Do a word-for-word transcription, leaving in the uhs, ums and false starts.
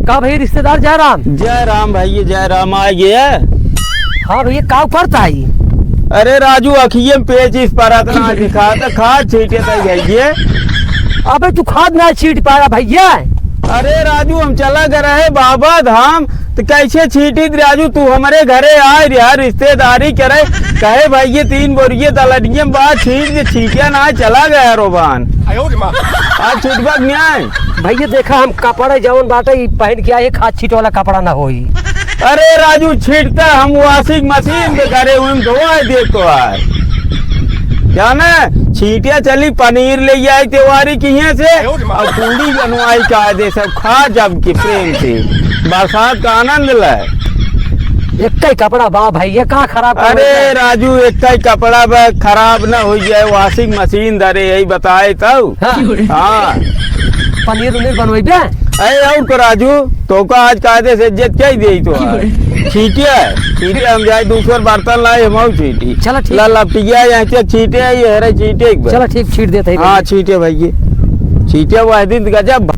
का भइया रिश्तेदार जय राम? जय राम भइया, जय राम। आ गया। हाँ भइया, का करत ही? अरे राजू, अखिये में पेचिस परत ना दिखा, तो खाद छींटे तई भइया। अबे तू खाद ना छींट पाया भइया। अरे राजू, हम चला गए रहे बाबा धाम, तो कैसे छींटित राजू? तू हमरे घरे आए रहा, रिश्तेदारी करे, कहे भइया तीन बोरिये दलनिये में बा, छींट दे, छींटिया ना, चला गया रोबान। आज छींटबा के नहीं आए। भइया देखा, हम कपड़ा जवन बाटे ई पहन के आए, खाद छींटे वाला कपड़ा ना होई। अरे राजू, छींटता हम washing machine में करे, उन धोआ दे तो आए। जाने, छींटिया चली पनीर ले आई तिवारी किहाँ से, और पूड़ी बनवाई कायदे से, खा जम के प्रेम से, बरसात का आनंद ले। एक ही कपड़ा बा भइया, का खराब कर अरे देता? राजू, एक ही कपड़ा बा, खराब ना हो जाए, washing machine दरे, यही बताए तब। हाँ। हाँ। पनीर उनीर बनवाइबे? अरे और को राजू, तो का आज कायदे से इज्जत क्या ही देई तो आज? छींटिया है, छींटिया हम जाए दूसर बर्तन लाए, हम आऊ छींटी। चला ठीक। ला लपटिया यहाँ से छींटे, ये हरे छींटे एक बार। चला ठीक, छींट देते हैं हाँ, भइया। छींटे भइया, छींटे वह दिन गजब।